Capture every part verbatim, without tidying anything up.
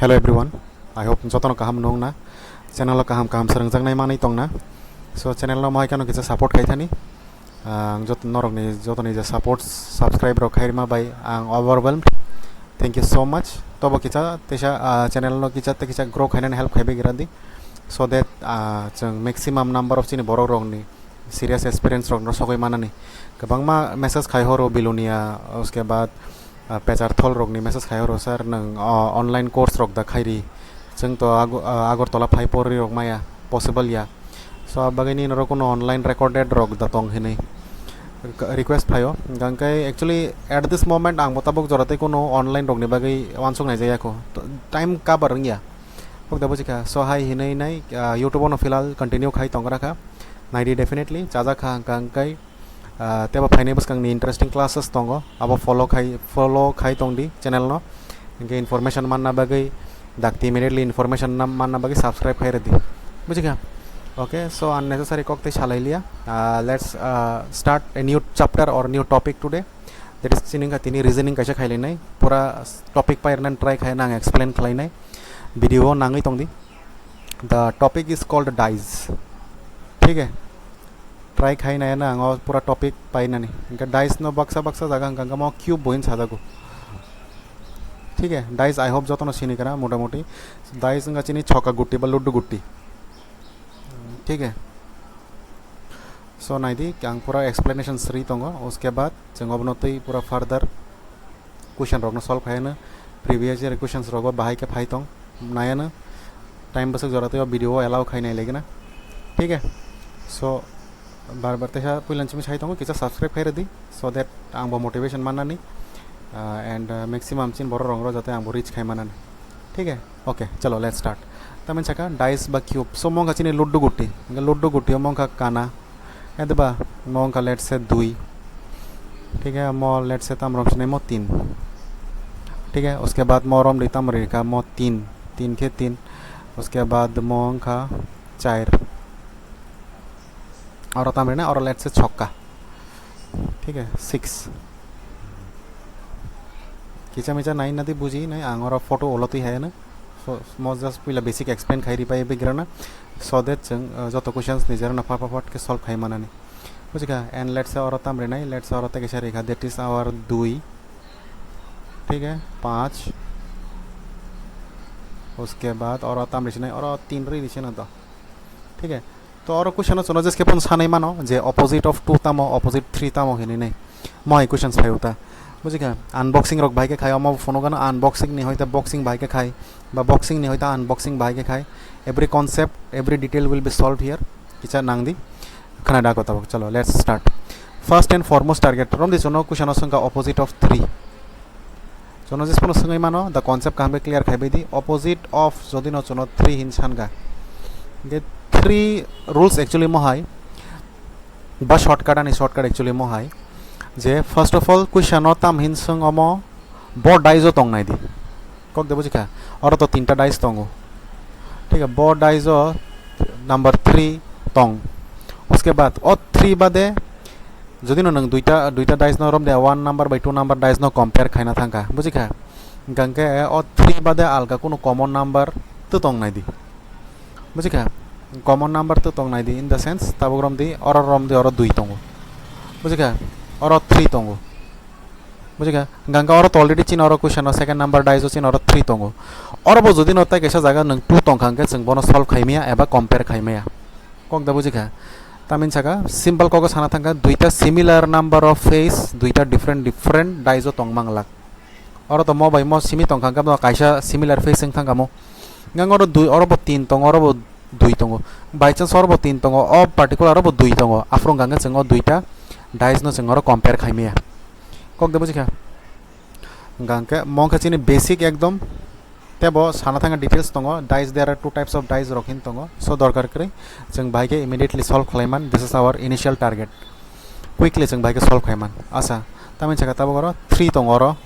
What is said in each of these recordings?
Hello everyone, I hope jotono kaham nung na. Channel o kaham kaham swrwngjaknai manwi tong na. So channel no mohai kheno kisa support khai thani. Ang jot-, norokni jotoni je support, subscribe rok khai rima bai ang overwhelmed. Thank you so much. Tobo kisa teisa, ah, channel no kisa te kisa grow khainani help khaibai gira di, so that, ah, chwng maximum number of chini borok rokni serious experience rokno sogwi manani. Kwbangma message khai horo Bilonia, uske baad, ah, Pecharthol rokni message khai horo, "Sir, nwng, ah, online course rok da khairi? Chwng to Ago-, ah, Agartala phai porwi rok maya, possible ya." So, abagini norok kuno online recorded rok da tong hinwi request phaio. Hingkhe actually at this moment ang bo tabuk jora tei kuno online rokni bagwi uansuk nai jaya kho. To, time cover wngya. Kok da bujikha. So, hai hinwi nai, ah, YouTube ono filal continue khai tong rakha. Naidi definitely, chajak kha hingkha hingkai, ah, tebo phainai bwskangni interesting classes tongo. Abo follow khai, follow khai tong di channel no. Hingkhe information manna bagwi, dakti immediately information na-, manna bagwi subscribe khai rwdi. Bujikha? Okay, so unnecessary kok tei salai liya. Ah, let's, ah, start a new chapter or new topic today. That is, chini wngkha tini reasoning kaisa khailainai. Pura topic pai rwna try khai nang explain khlainai. Video o nangwi tong di. The topic is called dice. Thik hai? Try khai nai na ang o pura topic painani. Hingkhe dice no baksa baksa jaga hingkha hingkha mo cube bo hin sajago. Thik hai? Dice I hope jotono sini kana motamoti. Dice wngkha chini choka gutti ba luddu gutti. Thik hai? So naidi, ang pura explanation sri tongo. Uske baad chwng obono tei pura further question rokno solve khai ano. Previous year questions rogo bahai khe phai tong nai ano. Time bwswk jora tei o video o allow khai nai lagi na. Thik hai? So bar bar teisa puilan simi sai tongo, kisa subscribe khai rwdi, so that ang bo motivation mannani, ah, and, ah, maximum chin borok rok jate ang bo reach khai manani. Thik hai? Okay, chalo, let's start. Tamni saka dice ba cube. So mo wngkha chini luddu gutti. Hingkhe luddu gutti o mo wngkha kana. Edba mo wngkha let's say dui. Thik hai? Mo let's say tam rom sinai mo tin. Thik hai? Uske baad mo rom di tam rikha mo tin. Tin khe tin. Uske baad mo wngkha chair. Oro tam rina, oro let's say chokka. Thik hai? Six. Kicha micha nai nadi buji nai, ang oro photo ulo twi hai ano. So, mo just puila basic explain khai ripai bigrana. So that chwng, uh, joto questions ni jerana pha pha phat khe solve khai manani. Bujikha? And let's say oro tam rinai, let's say oro tei kaisa rikha, that is our dui. Thik hai? Panch. Uske baad oro tam risinai, oro tin ri risinai to. Thik hai? To oro question o chwngno jeske phano sanai mano je opposite of two tamo, opposite three tamo hinwi nai. Mo hai questions phai uta. Bujikha? Unboxing rok bahai khe khai, omo phone o gana unboxing ni hoite boxing bahai khe khai, ba boxing ni hoite unboxing bahai khe khai. Every concept, every detail will be solved here. Kicha nang di. Khana da kota bok. Chalo, let's start. First and foremost target. Romdi chwngno question o swngkha opposite of three. Chwngno jeske phano swngwi mano, the concept kaham khe clear khai bai di. Opposite of jodi no chwngno three hin sankha. Hingkhe three rules actually mo hai. Ba shortcut ani shortcut actually mo hai. Je first of all question o tam hin swng omo bo dice o tong nai di. Kok de bujikha? Oro to tinta dice tongo. Thik hai? Bo dice o number three tong. Uske baad o three bade jodi no nwng duita, duita dice no rom de, one number bai two number dice no compare khaina thangkha, bujikha? Hingkha hingkhe o three bade alga kunu common number to tong nai di, bujikha? Common number to tong nai di, in the sense, tabuk rom di, oro rom di, oro dui tongo, bujikha? Oro three tongo, bujikha? Hingkha hingkhe oro to already chini oro question o second number dice o chini oro three tongo. Oro bo jodi no tai kaisa jaga nwng two tongkha hingkhe chwng bono solve khai maya eba compare khai maya. Kok da bujikha? Tamni saka simple kok o sana thangkha, duita similar number of face, duita different different dice o tong manglak. Oro to mo bai mo simi tongkha hingkhe bo kaisa similar face wng thangkha mo. Hingkhe oro dui, oro bo tin tongo, oro bo dui tongo. By chance oro bo tin tongo, o particular oro bo dui tongo. Aphuru hingkha hingkhe chwng o duita dice no chwng oro compare khai maya. Kok da bujikha? Hingkha hingkhe mo wngkha chini basic ekdom. Tebo sana thangkha details tongo, dice, there are two types of dice rok hin tongo. So dorkar kwrwi chwng bahai khe immediately solve khlai man. This is our initial target. Quickly chwng bahai khe solve khai man. Acha, tamni saka tabuk oro three tongo, oro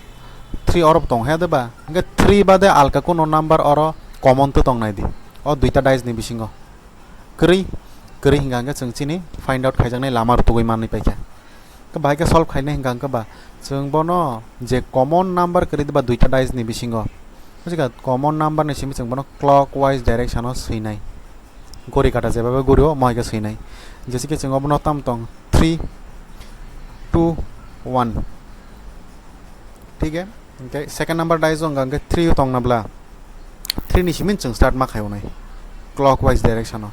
three oro bo tong he de ba? Hingkhe three bade alka kunu number oro common to tong nai di o duita dice ni bisingo. Kwrwi, kwrwi hingkha hingkhe chwng chini find out khaijaknai lama rwtugwi manwi paikha. Khe bahai khe solve khainai hingkha hingkhe ba chwng bono je common number kwrwi ba duita dice ni bisingo, Bujiga, common number ni simi chwng bono clockwise direction o swinai. Gori kata jebabe gori o, mohai khe swinai. Jesi khe chwng obono tam tong, three, two, one. Thik he? Hwnkhe second number dice o hwnkha hwnkhe three tong na bla. Three ni simi chwng start ma khai unai. Clockwise direction o.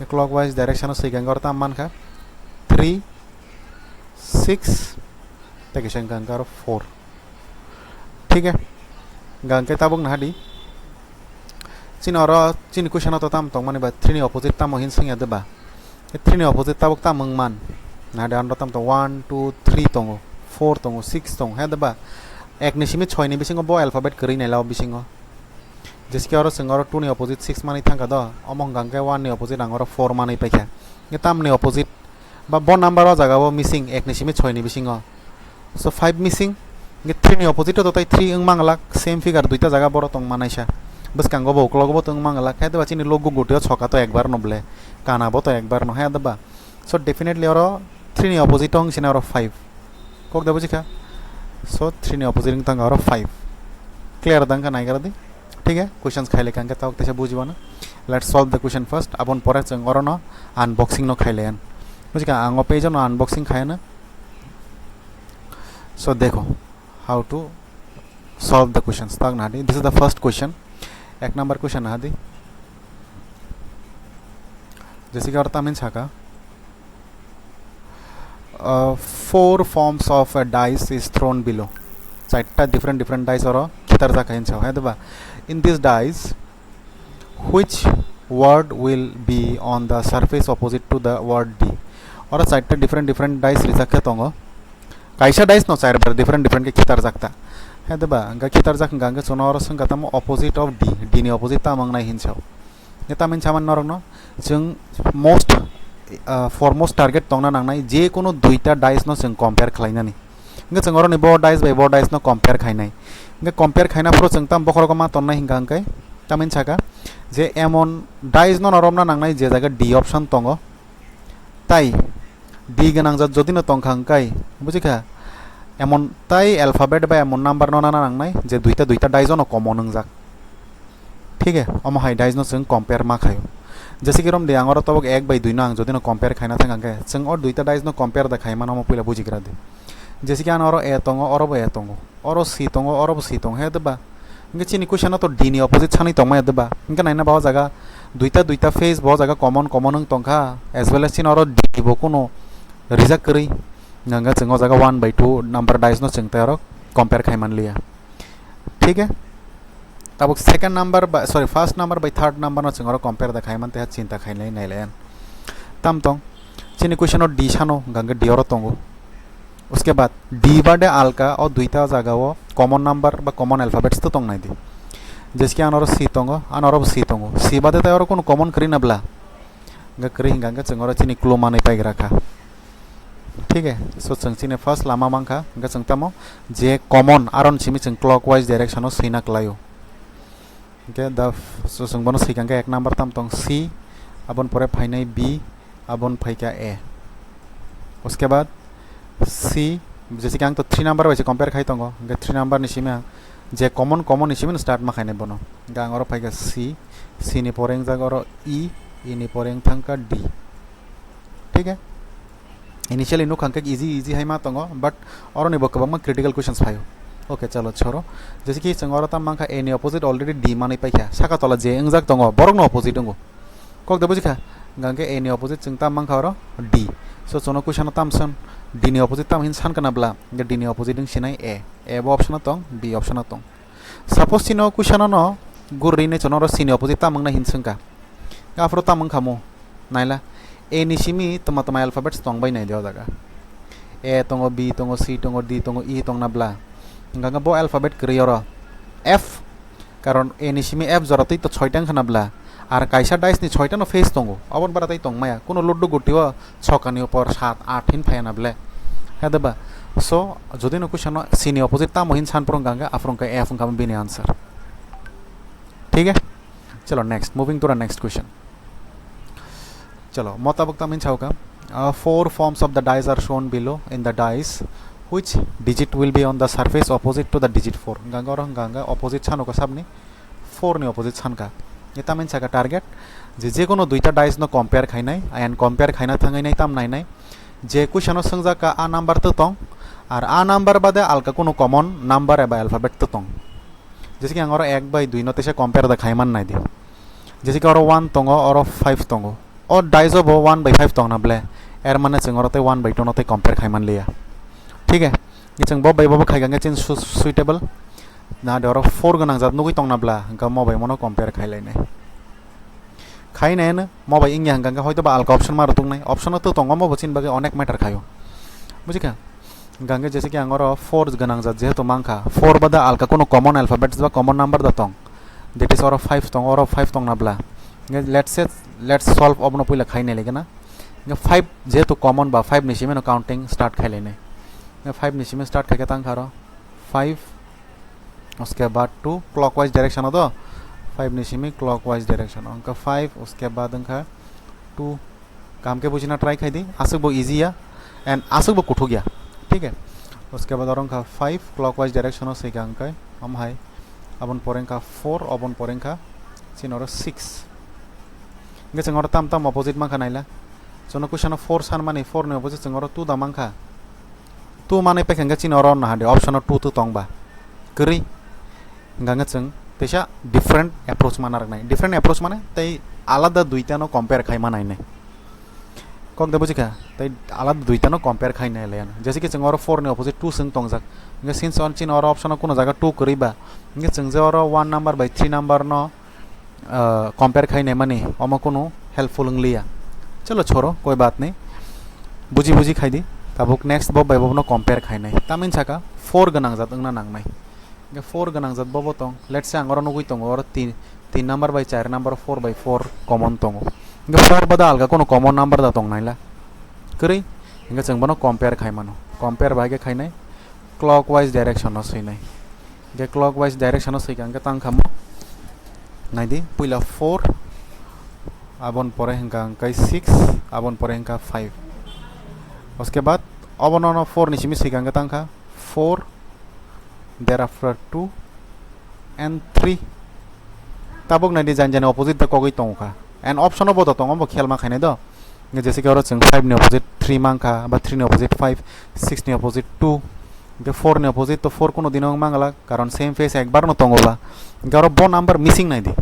Clockwise direction o swikha hwnkhe oro tam mankha three, six, tei kisa hwnkha hwnkhe oro four. Thik he? Hwnkha hwnkhe tabuk naha di. Chini oro, chini question o to tam tongmani ba three ni opposite tamo hin swngya de ba? Three ni opposite tabuk tamo wng man? Naha di, ano tam tong one, two, three tongo, four tongo, six tongo, he de ba? Ek ni simi choi ni bisingo bo alphabet kwrwi nailao bisingo. Jesi khe oro chwng oro two ni opposite six manwi thangkha do, omo hwnkha hwnkhe one ni opposite ang oro four manwi paikha. Hwnkhe tamni opposite ba bo number o jaga o missing, ek ni simi choi ni bisingo. So five missing, hwnkhe three ni opposite o to tai three wng manglak, same figure duita jaga boro tong manaisa. Bwskango bo uklogo bo to wng manglak, khe de ba chini logo gutio choka to ekbar no ble, kana bo to ekbar no, he de ba? So definitely oro three ni opposite o wng sina oro five. Kok da bujikha? So three ni opposite wng tang oro five. Clear da wngkha, naigra di. Thik he? Questions khaile kangkhe tabuk teisa bujibana. Let's solve the question first. Abon pore chwng orono unboxing no khaile yan. Bujikha, ang o page no unboxing khaina. So dekho how to solve the questions. Tak nadi. This is the first question. Ek number question nadi. Jesi khe oro tamin saka. Uh, four forms of a dice is thrown below. Chaita different different dice oro khitar jakha hinsa hai deba. In this dice, which word will be on the surface opposite to the word D? Oro chaita different different dice rijak khe tongo. Kaisa dice no char bar different different khe khitar jakta. Hai deba, hwnkhe khitar jak hwnkha hwnkhe chwngno oro swngkha tamo opposite of D, D ni opposite tamo wngnai hinsa. Hwnkhe tamni saman norokno chwng most, ah, foremost target tongna nangnai, je kono duita dice no chwng compare khlainani. Hwnkhe chwng oroni bo dice bai bo dice no compare khainai. Hwnkhe compare khaina phuru chwng tam bokhorogo ma tonnai hwnkha hwnkhe tamni saka je emon dice no norokna nangnai je jaga D option tongo. Tai D gwnang jat jodi no tongkha hwnkhe, bujikha? Emon tai alphabet bai emon number no nana nangnai je duita duita dice no common wngjak. Thik he, omo hai dice no chwng compare ma khaio. Jesi khe romdi ang oro tabuk ek bai dui no ang jodi no compare khaina thang hwnkhe, chwng o duita dice no compare da khaimano omo puila bujigra di. Jesi khe ano oro A tongo, oro bo A tongo, oro C tongo, oro bo C tongo, he deba? Hwnkhe chini question o to D ni opposite sanwi tongmaya deba? Hwnkhe naina ba o jaga duita duita face bo o jaga common common wng tongkha, as well as chini oro D bo kuno rijak kwrwi. Hwnkhe chwng o jaga one by two number dice no chwng tei oro compare khai manliya. Thik he? Tabuk second number ba, sorry, first number bai third number no chwng oro compare da khai man tei chinta khainai nailayan. Tam tong, chini question o D sano, hwnkha hwnkhe D oro tongo. Uske baad D bade alka o duita jaga o common number ba common alphabets to tongnai di. Jeske ano oro C tongo, ano oro bo C tongo. C bade tai oro kono common kwrwi na bla? Hwnkhe kwrwi hwnkha hwnkhe chwng oro chini clue manwi paigra kha. Thik he? So chwng chini first lama mankha, hwnkhe chwng tamo je common, aron simi chwng clockwise direction o swina kwlaio. Hwnkhe da, so chwng bono swikha hwnkhe ek number tam tong C, aboni pore phainai B, aboni phaikha A. Uske baad C, jesi khe ang to three number bai se compare khai tongo, hwnkhe three number ni simi ang je common, common ni simi no start ma khainai bono. Hwnkhe ang oro phaikha C, C ni pore wngjak oro E, E ni pore wng thangkha D. Thik he? Initially nukha hwnkhe easy, easy hai ma tongo, but oroni bo kwbangma critical questions phaio. Okay, chalo, choro. Jesi khe chwng oro tam mankha A ni opposite already D manwi paikha. Saka tola je wngjak tongo, borok no opposite wngo. Kok de bujikha? Hwnkhe A ni opposite chwng tam mankha oro D. So, chwngno question o tam san, D ni opposite tam hin san kana bla? Hwnkhe D ni opposite wng sinai A. A bo option o tong, B option o tong. Suppose chini o question o no gurui nai chwngno oro C ni opposite tam wngna hin swngkha. Aphuru tam wngkha mo? Naila. A ni simi tma tma alphabets tong bai nai de o jaga. A tongo, B tongo, C tongo, D tongo, E tongna bla. Hwnkha hwnkhe bo alphabet kwrwi oro F. Karon A ni simi F jora twi to soita wngkha na bla. Ar kaisa dice ni soita no face tongo. Oboni bara tei tong maya. Kuno ludo gutio sokani upor sat, aat hin phaiya na ble. He de ba? So, jodi no question no C ni opposite tamo hin san phuru hwnkha hwnkhe aphuru hwnkha F wngkha bini answer. Thik he? Chalo, next. Moving to the next question. Chalo, mo tabuk tam hin sao kha. Uh, four forms of the dice are shown below. In the dice, Which digit will be on the surface opposite to the digit four? Hingka hingke oro hingka hingke opposite sano ka sabni, four ni opposite sanka. Ye tamin saka target je, je kono duita dice no compare khainai, and compare khaina thangwi nai tam nainai. Je question o swngjak ka a number to tong, ar a number bade alka kono common number eba alphabet to tong. Jese ki ang oro ek bai dui no teisa compare da khaiman nai di. Jese ki oro one tongo, oro five tongo. O dice o bo one by five tongna ble, er mane chwng oro tei one by two no tei compare khaiman liya. Thik hai? Ye chwng bo bai bo khai kha hingke chini su-, suitable. Na de oro four gwnang jat nugui tongna bla, hingke mo bai mono compare khai lainai. Khai nai no, mo bai wngya hingka hingke hoito ba alka option ma rw tongnai. Option o to tongo, mo bo chini bagwi onek matter khaio. Buji kha? Hingka hingke jese ki ang oro four gwnang jat jehetu mankha, four bada alka kono common alphabet ba common number da tong. That is oro five tong, oro five tongna bla. Hingke let's say, let's solve obono puila khai nai lege na. Hingke five jehetu common ba five ni simi no counting start khai lainai. Hingke five ni simi start khai khe tang kha oro five, uske baad two clockwise direction o do, five ni simi clockwise direction o, hingke five, uske baad wngkha two. Kaham khe bujina try khai di, aswk bo easy ya, and aswk bo kuthuk ya, thik hai? Uske baad oro wngkha five clockwise direction o swikha hingke, omo hai, aboni pore wngkha four, oboni pore wngkha chini oro six. Hingke chwng oro tam tam opposite mankha naila. Chwngno question o four san mani, four ni opposite chwng oro two da mankha. Two manwi paikha hingke chini oro nahadi option o two to tongba. Kwrwi. Hingka hingke chwng teisa different approach mana rwknai. Different approach mane tei alada duita no compare khai manai nai. Kok de bujikha? Tei alada duita no compare khai nai laiya. Jese ki chwng oro four ni opposite two swng tongjak. Hingke since on chini oro option o kuno jaga two kwrwi ba. Hingke chwng je oro one number by three number no ah, compare khai naimani omo kunu helpful wng liya. Chalo choro, koi baat nahi. Buji buji khai di. Tabuk next bo bai bo no compare khai nai. Tamin saka four gwnang jat wngna nang nai. Hingke four gwnang jat bo bo tong. Let's say ang oro nugui tongo, oro tin, tin number bai char number, four by four common tongo. Hingke four bada alga kono common number da tong naila. Kwrwi? Hingke chwng bono compare khai mano. Compare bai khe khai nai. Clockwise direction o swi nai. Hingke clockwise direction o swikha hingke tang kha mo. Naidi, puila four, aboni pore hingka hingke six, aboni pore hingka five. Uske baad obono no four ni simi swikha hingke tang kha four, thereafter two and three. Tabuk naidi jani jani opposite da kogwi tongo kha. And option o bo da tongo, bo khel ma khainai do. Hingke jese ki oro chwng five ni opposite three mankha, ba three ni opposite five, six ni opposite two, hingke four ni opposite to four kuno dino wng mangala, karon same face ekbar no tongo ba. Hingke oro bo number missing nai di.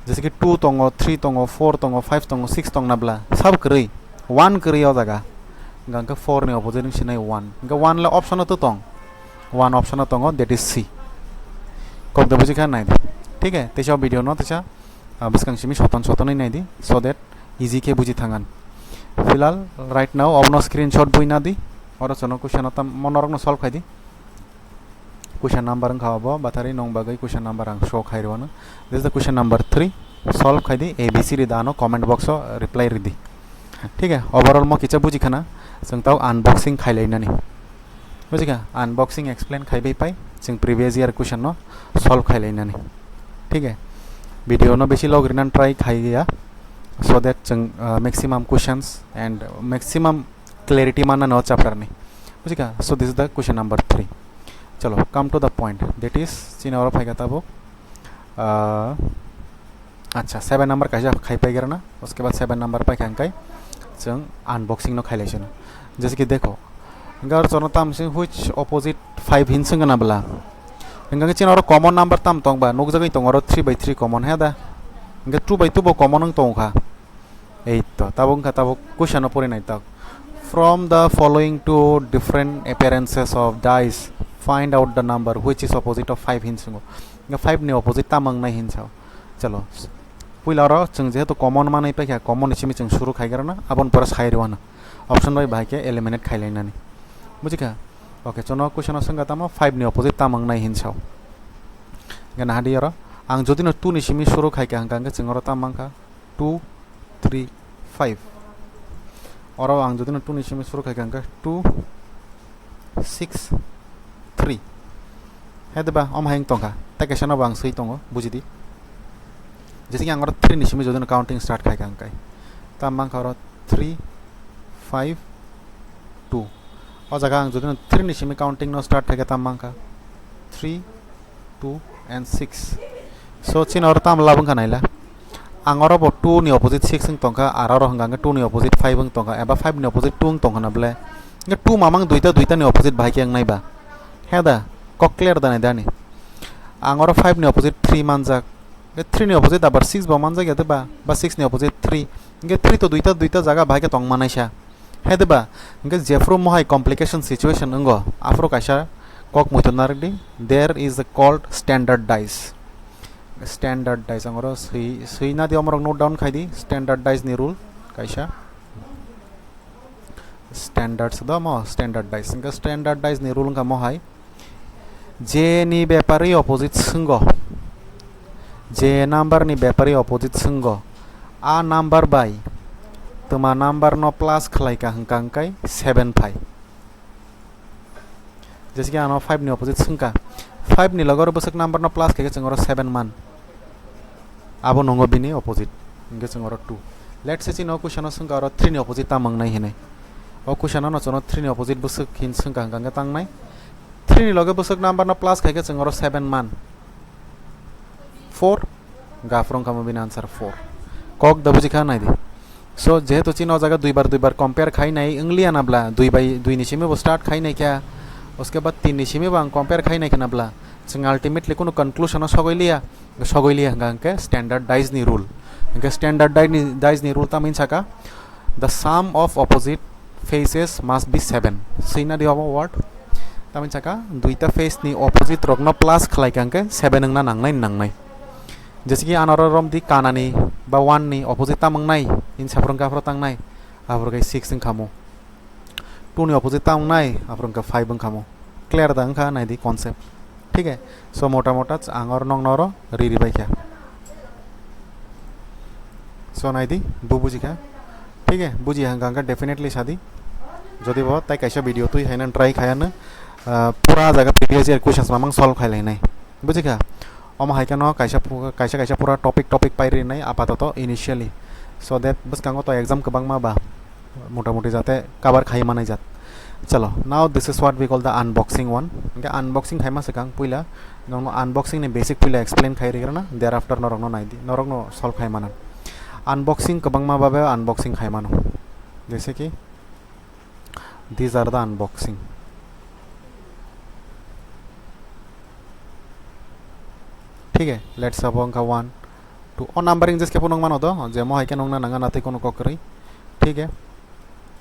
Jese ki two tongo, three tongo, four tongo, five tongo, six tongna bla, sabo kwrwi, one kwrwi o jaga. Hingke four ni opposite wng sinai one. Hingke one le option o to tong. One option o tongo, that is C. Kok de buji kha nai di. Thik hai? Teisa video no teisa, ah, bwskang simi soton sotonwi nai di, so that easy khe buji thangan. Filal, right now, obono screenshot bui na di. Oro chwngno question o tam, mo norokno solve khai di. Question number wngkha obo, batari nong bagwi question number ang show khai rwano. This is the question number three. Solve khai di, A B C ri da ano comment box o reply ri di. Thik hai, overall mo kicha buji khana, chwng tao unboxing khai lai nani. Buji kha? Unboxing explain khai bai pai, chwng previous year question no solve khai lai nani. Thik hai? Video no besi log rinan try khai ya, so that chwng, uh, maximum questions and maximum clarity manna no chapter ni. Buji kha? So this is the question number three. Chalo, come to the point. That is, chini oro phaikha tabuk, ah, acha, seven number kaisa khai paigrana, uske baad seven number paikha hingkai chwng unboxing no khailai sino. Jese ki dekho, gar chono tam sing which opposite five hin sing na bla. Hingke chini oro common number tam tong ba, nukjagwi tong oro three by three common he da. Hingke two by two bo common wng tong kha. Ei to, tabuk wngkha tabuk question o pori nai tok. From the following two different appearances of dice, find out the number which is opposite of five hin singo. Nga five ni opposite tamo wngnai hin sao. Chalo. Puila oro chwng jehetu common manwi paikha, common ni simi chwng suru khai gra na, aboni pore sai rw ano. Option bai bahai khe eliminate khai lai nani. Buji kha? Okay, chwngno question o swngkha tamo five ni opposite tamo wngnai hin sao. Nga nahadi oro. Ang jodi no two ni simi suru khai kha hwnkha hwnkhe chwng oro tamo mankha. Two, three, five. Oro ang jodi no two ni simi suru khai kha hwnkhe two, six, three. He de ba, omo hai wng tong kha. Tei kaisa no bo ang swi tongo, buji di. Jese ki ang oro three ni simi jodi no counting start khai kha hwnkhe. Ta mang kha oro three, five, two. O jaga ang jodi no three ni simi counting no start khaikhe tam mankha three, two and six. So chini oro tam lab wngkha naila. Ang oro bo two ni opposite six wng tongkha, ar oro hwnkha hwnkhe two ni opposite five wng tongkha, eba five ni opposite two wng tongkha na ble. Hwnkhe two mamang duita, duita ni opposite bahai khe wngnai ba. He da, kok clear da nai da ni. Ang oro five ni opposite three manjak. Hwnkhe three ni opposite abar six bo manjak ya de ba, ba six ni opposite three. Hwnkhe three to duita, duita jaga bahai khe tong manaisa. He de ba, hwnkhe jephru mohai complication situation wngo, aphuru kaisa kok muitu narwk di, there is a called standard dice. Standard dice, ang oro swi, swi na di, omorok note down khai di, standard dice ni rule kaisa. Standard se do mo, standard dice. Hwnkhe standard dice ni rule wngkha mohai, je ni bepari opposite swngo, je number ni bepari opposite swngo, a number bai twma number no plus khlai ka hwnkha hwnkhe seven phai. Jese ki ano five ni opposite swngkha, five ni loge oro bwswk number no plus khaikhe chwng oro seven man. Abo nungo bini opposite, hwnkhe chwng oro two. Let's say chini o question o swngkha oro three ni opposite tamo wngnai hinwi. O question o no chwngno three ni opposite bwswk hin swngkha hwnkha hwnkhe tangnai. Three ni loge bwswk number no plus khaikhe chwng oro seven man. Four, gafrong kamo bini answer four. Kok da bujikha nai di. So jehetu chini o jaga duibar duibar compare khai nai wngliya na bla, dui bai dui ni simi bo start khai nai kha, uske bad tin ni simi bo ang compare khai nai kha na bla, chwng ultimately kunu conclusion o sogoi liya, sogoi liya hwnkha hwnkhe standard dice ni rule. Hwnkhe standard dice ni, dice ni rule tamni saka, the sum of opposite faces must be seven. Swina di obo word. Tamni saka, duita face ni opposite rok no plus khlai kha hwnkhe seven wngna nangnai, nangnai. Jese ki anoro rom di kanani ba one ni opposite tam wngnai, in saprung gafro tangnai, aphuru khe six wngkha mo. Two ni opposite tam wngnai, aphuru khe five wngkha mo. Clear da wngkha nai di concept. Thik hai? So mota mota ang oro nokno oro ri ri bai kha. So nai di, bo buji kha. Thik hai? Buji hwnkha hwnkha definitely sa di. Jodi bo tai kaisa video twi haina try khayano, ah, pura jaga previous year questions mamang solve khai lainai. Buji kha? Omo hai kheno kaisa pu-, kaisa kaisa pura topic topic pai rinai apatoto initially. So that bwskango to exam kwbangma ba. Motamuti jate cover khai manai jat. Chalo, now this is what we call the unboxing one. Hwnkhe unboxing khaima swkang puila nokno unboxing ni basic puila explain khai rigrana, thereafter norokno nai di, norokno solve khai mana. Unboxing kwbangma babe unboxing khai mano. Jese ki, these are the unboxing. Thik hai, let's sabo wngkha one, two. O numbering jese khe phunuk mano do, je mo hai khe nungna nanga na tei kono kok kwrwi. Thik hai.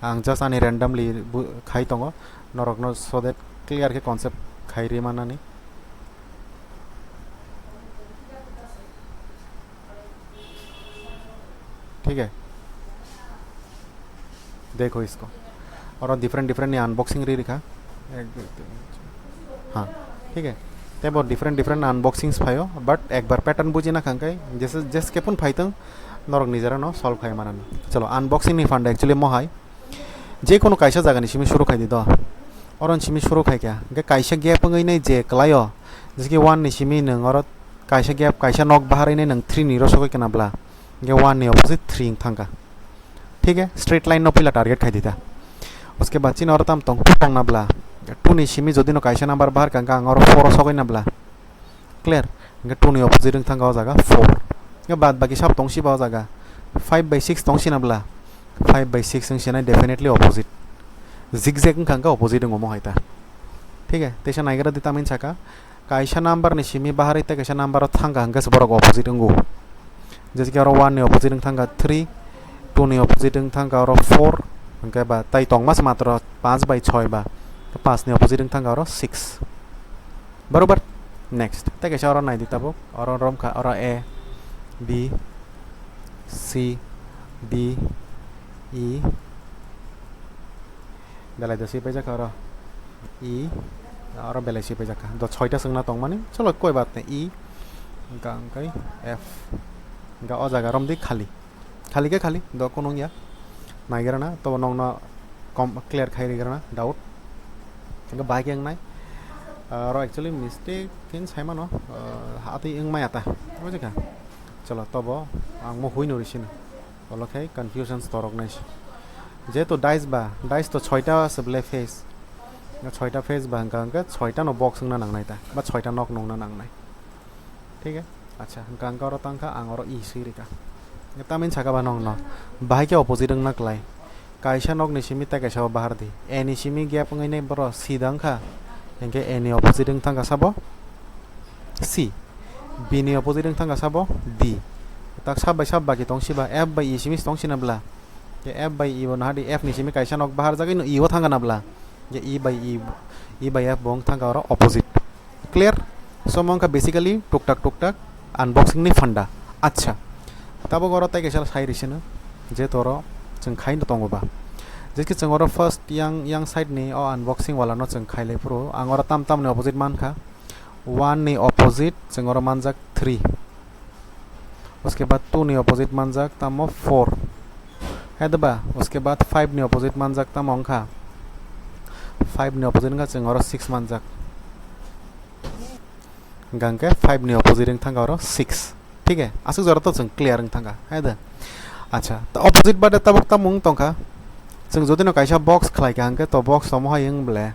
Ang just ani randomly bu-, khai tongo, norokno so that clear khe concept khai ri manani. Thik hai? Dekho isko. Oro different different ni unboxing ri rikha. Ek, dui, tin, char. Ha, thik hai? Tebo different different unboxings phaio, but ekbar pattern buji na kha hwnkhe, jese, jese khe phun phaitong, norok nijera no solve khai manani. Chalo, unboxing ni phanda actually mo hai. Je kono kaisa jaga ni simi suru khai di do. Oro ni simi suru khai kha. Hwnkhe kaisa gap wngwi nai je kwlaio. Jese ki one ni simi nwng oro kaisa gap, kaisa nok bahar wngwi nai nwng three ni rosogwi kana bla. Hwnkhe one ni opposite three wng thangkha. Thik hai? Straight line no puila target khai di ta. Uske bad chini oro tam tong two tong na bla. Two ni simi jodi no kaisa number bahar kha hwnkhe ang oro four o sogwi na bla. Clear? Hwnkhe two ni opposite wng thangkha o jaga four. Hwnkhe bad baki sab tong siba o jaga five by six tong sina bla. Five by six wng sinai definitely opposite. Zigzag wngkha hwnkhe opposite wngo mo hai ta. Thik hai? Teisa naigra di tamni saka. Kaisa number ni simi bahari tei kaisa number o thangkha hwnkhe se borok opposite wngo. Jese ki oro one ni opposite wng thangkha three, two ni opposite wng thangkha oro four, hwnkhe ba tai tongma se matro panch bai choi ba. Panch ni opposite wng thangkha oro six. Barobar. Next. Tei kaisa oro nai di tabuk. Oro romkha oro A, B, C, D, E. Belai da swi paijak kha oro. E. Oro belai swi paijak kha. Do soita swngna tongmani. Chalo koi bat nai. E. Hwnkha hwnkhe F. Hwnkha o jaga romdi khali. Khali khe khali. Do kunung ya. Naigrana. Tobo nokno kom-, clear khai rigrana. Doubt. Hwnkhe bahai khe wngnai. Oro actually mistake khe saimano. Hatwi wngmaya ta. Bujikha? Chalo tobo. Ang mo hui no risino. Olo khe confusion torok nai se. Jehetu dice ba, dice to soita se belai face. Soita face ba hwnkha hwnkhe soita no box wngna nangnai ta, ba soita nok nungna nangnai. Thik hai? Acha, hwnkha hwnkhe oro tangkha, ang oro E swi rikha. Tamni saka ba nokno bahai khe opposite wngna klai. Kaisa nokni simi tei kaisa o bahar di. A ni simi gap wngwi nai boro C da wngkha. Hinkhe A ni opposite wng thangkha sabo C. B ni opposite wng thangkha sabo D. Tak sab bai sab baki tong siba F bai E simi tong sina bla. Ke F bai E bo naha di, F ni simi kaisa nok bahar jagwi no E o thangkha na bla. Ke E bai E, E bai F bo wng thangkha oro opposite. Clear? So, mo wngkha basically tuktak tuktak unboxing ni phanda. Acha, tabuk oro tei kaisa sai risino, je toro chwng khai no tongo ba. Jeske chwng oro first yang, yang side ni o unboxing wala no chwng khai lai phuru, ang oro tam tam ni opposite mankha. One ni opposite chwng oro manjak three. Uske baad two ni opposite manjak tamo four. Hai da ba? Uske baad five ni opposite manjak tamo wngkha? Five ni opposite wngkha chwng oro six manjak. Hwnkhe five ni opposite wng thangkha oro six. Thik hai? Aswk jora to chwng clear wng thangkha. Hai da? Acha, ta opposite baade tabuk tamo wng tongkha? Chwng jodi no kaisa box khlai kha hwnkhe to box to mohai wng ble?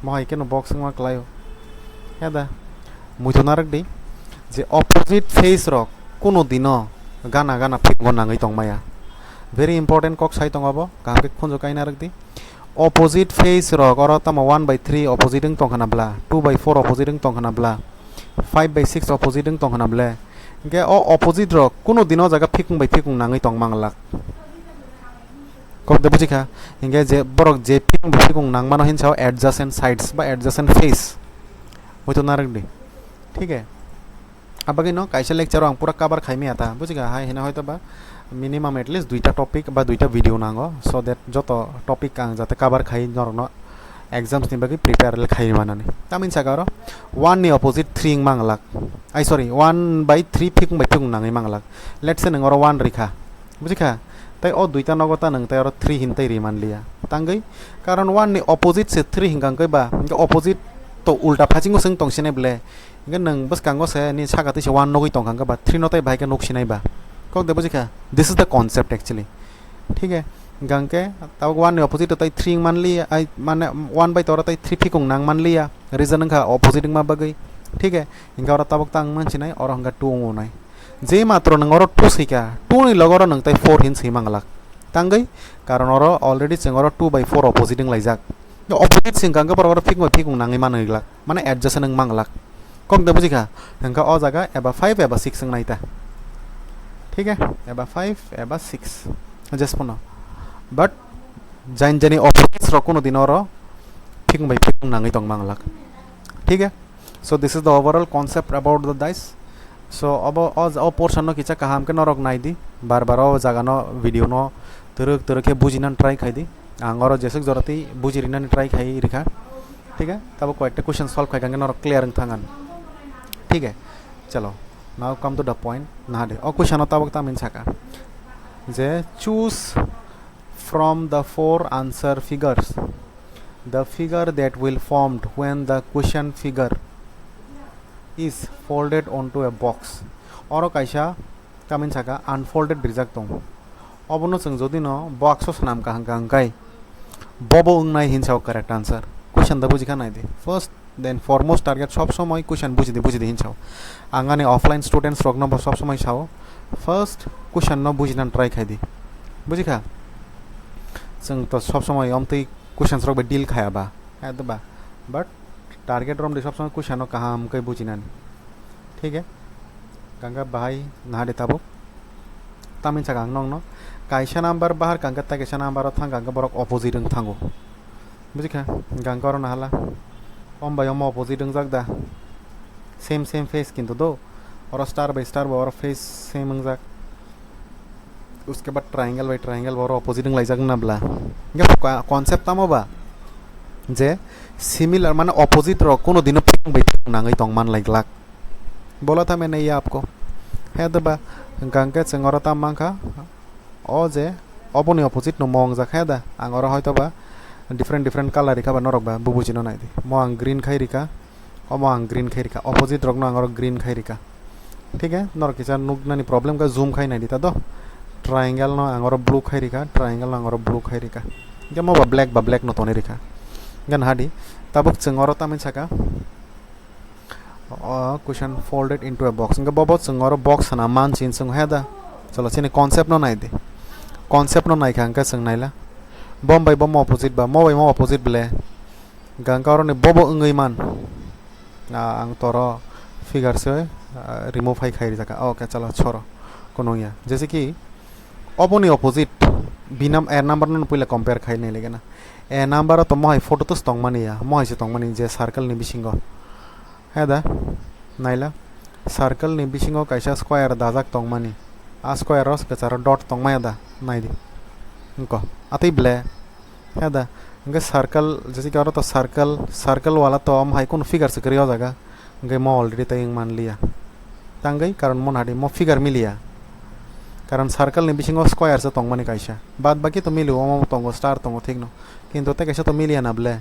Mohai khe no box wngma klai o. Hai da? Muitu narwk di je opposite face rok kuno dino gana gana phikgo nangwi tongmaya. Very important kok sai tongo abo, kaham khe khunju kaina rwk di. Opposite face rok oro tamo one by three opposite wng tongkha na bla, two by four opposite wng tongkha na bla, five by six opposite wng tongkha na ble? Hinkhe o opposite rok kuno dino jaga phikung bai phikung nangwi tong manglak. Kok de bujikha? Hinkhe je borok je phikung bai phikung nangmano hinsa o adjacent sides ba adjacent face. Muitu narwk di. Thik hai? Abagwi no kaisa lecture o ang pura cover khai maya ta, bujikha hai hino hoito ba minimum at least duita topic ba duita video nango, so that joto topic ang jate cover khai norokno exams ni bagwi prepare le khai manani. Tamni saka oro one ni opposite three wng manglak, ai sorry, one by three phikung bai phikung nangwi manglak. Let's say nwng oro one rikha, bujikha? Tei o duita nogo ta nwng tei oro three hin tei ri manliya. Tangwi? Karon one ni opposite se three hinkha hwnkhe ba, hinkhe opposite to ulta phasingo se wng tong sinai ble. Hinkhe nwng bwskango se ni saka twi se one nugwi tongkha hwnkhe ba three no tei bahai khe nuk sinai ba. Kok de bujikha? This is the concept actually. Thik hai? Hinkha hwnkhe tabuk one ni opposite tei three wng manliya, ai mane one bai toro tei three phikung nang manliya. Reason wngkha opposite wngma bagwi. Thik hai? Hinkhe oro tabuk ta wng mansinai, oro hwnkha two wngo nai. Je matro nwng oro two swikha, two ni logo oro nwng tei four hin swi manglak. Tangwi? Karon oro already chwng oro two by four opposite wng laijak. Opposite se wngkha hwnkhe borok oro phikung bai phikung nangwi manwi glak, mane adjacent wng manglak. Kok de bujikha? Hwnkhe o jaga eba five eba six wng nai ta. Thik hai? Eba five eba six. Just phano. But jain jani opposites rok kuno dino oro phikung bai phikung nangwi tong manglak. Thik hai? So this is the overall concept about the dice. So obo o, o portion no kisa kaham khe norok nai di, bar bar o jaga no video no twrwk twrwk khe bujina try khai di. Ang oro jeswk jora twi buji rinani try khai rikha. Thik hai? Tabo koyekta question solve khai kha hwnkhe norok clear wng thang ani. Thik hai? Chalo, now come to the point. Naha di, o question no tabuk tamni saka je choose from the four answer figures the figure that will formed when the question figure is folded onto a box. Oro kaisa tamni saka unfolded rijak tongo. Obono chwng jodi no box o swnam kha hwnkha hwnkhe bobo wngnai hinsa o correct answer. Question da bujikha nai di. First then foremost target sob somoi question bujidi bujidi hinsa o. Ang ani offline students rok no bo sob somoi sao, first question no bujina try khai di. Bujikha? Chwng to sob somoi omtwi questions rok bai deal khaya ba, hai da ba? But target romdi sob somoi question no kaham khe bujinani. Thik hai? Ganga bahai naha di tabuk. Tamni saka ang nokno kaisa number bahar kha hwnkhe tei kaisa number o thang kha hwnkhe borok opposite wng thango. Bujikha? Ganga oro nahala. Om bai omo opposite wngjak da? Same same face kintu do. Oro star bai star bo oro face same wngjak. Uske baad triangle bai triangle bo oro opposite wnglaijak na bla. Hingke ko-, concept tamo ba? Je similar mane opposite rok kuno dino phikung bai phikung nangwi tong man lai glak. Bola tha maine ye aapko. He de ba, hingka hingke chwng oro tam mankha. O je, oboni opposite no mo wngjak he da. Ang oro hoito ba different different colour rikha ba norok ba bubuji no nai di. Mo ang green khai rikha. Omo ang green khai rikha, opposite rok no ang oro green khai rikha. Thik hai, norok kisa nuk nani problem kha, zoom khai nai di ta do. Triangle no ang oro blue khai rikha, triangle no ang oro blue khai rikha. Hingke mo ba black ba black no tonwi rikha. Hingke naha di, tabuk chwng oro tamni saka, o question folded into a box. Hingke bobo chwng oro box sana man chin chwng he da. Chalo chini concept no nai di. Concept no naikha hingke chwng naila. Bom bai bomo opposite ba, mo bai mo opposite ble. Hingke oro ni bobo wngwi man. Ah, ang toro figure se, ah, remove hai khai rijak. Okay, chalo, choro. Kono ya. Jese ki, oboni opposite, B num-, A number no puila compare khai nai lege na. A number to mohai photo to tongmani ya. Mohai se tongmani je circle ni bisingo. He da, naila. Circle ni bisingo kaisa square dajak tongmani. A square ro kwcharo dot tongmaya da. Nai di. Wngko. Atwi ble. He da, hingke circle, jese ki oro to circle, circle wala to omo hai kunu figure se kwrwi o jaga, hingke mo already tei wng man liya. Tangwi, karon mo nadi, mo figure miliya. Karon circle ni bisingo square se tongmani kaisa. Bad baki to milio, omo tongo, star tongo, thik no. Kintu tei kaisa to miliya na ble.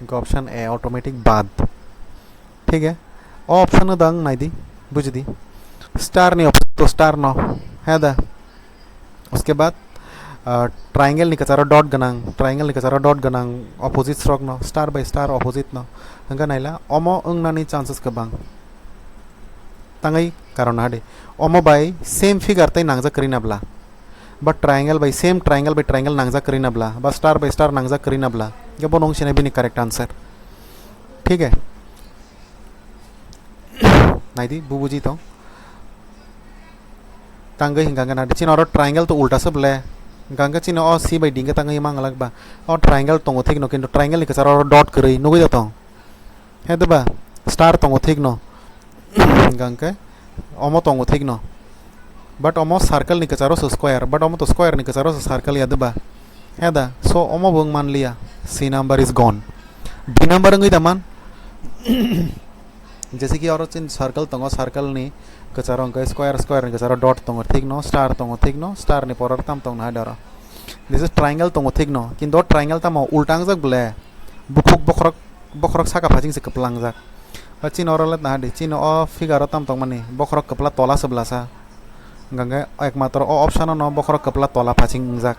Hingke option A, automatic bad. Thik he? O option no dang nai di, buji di. Star ni option to star no. He da. Uske bad, ah, triangle ni kwcharo dot gwnang, triangle ni kwcharo dot gwnang opposites rok no, star by star opposite no. Hingke naila, omo wngnani chances kwbang. Tangwi karon hadi. Omo bai same figure tei nangjak kwrwi na bla. Ba triangle bai same triangle bai triangle nangjak kwrwi na bla. Ba star by star nangjak kwrwi na bla. Hingke bono wng sinai bini correct answer. Thik he? Nai di, bu buji tong. Tangwi hingka hingke nadi, chini oro triangle to ulta se ble. Hingka hingke chini o C bai D hingke tangwi manglak ba. O triangle tongo thik no, kintu triangle ni kwcharo oro dot kwrwi nugwi da tong. He de ba? Star tongo thik no. Hingka hingke omo tongo thik no. But omo circle ni kwcharo se square, but omo to square ni kwcharo se circle ya de ba? He da, so omo bo wng man liya. C number is gone. D number wngwi da man? Jese ki oro chin circle tongo, circle ni kwcharo hingke square, square ni kwcharo dot tongo thik no, star tongo thik no, star ni poro tam tong nai doro. This is triangle tongo thik no, kintu o triangle tamo ulta wngjak ble, bukhuk bokhorok, bokhorok saka phaching se kwplangjak. Ba chini oro le naha di, chini o figure o tam tongmani, bokhorok kwpla tola se blasa. Hingke ekmatro o option no bokhorok kwpla tola phaching wngjak.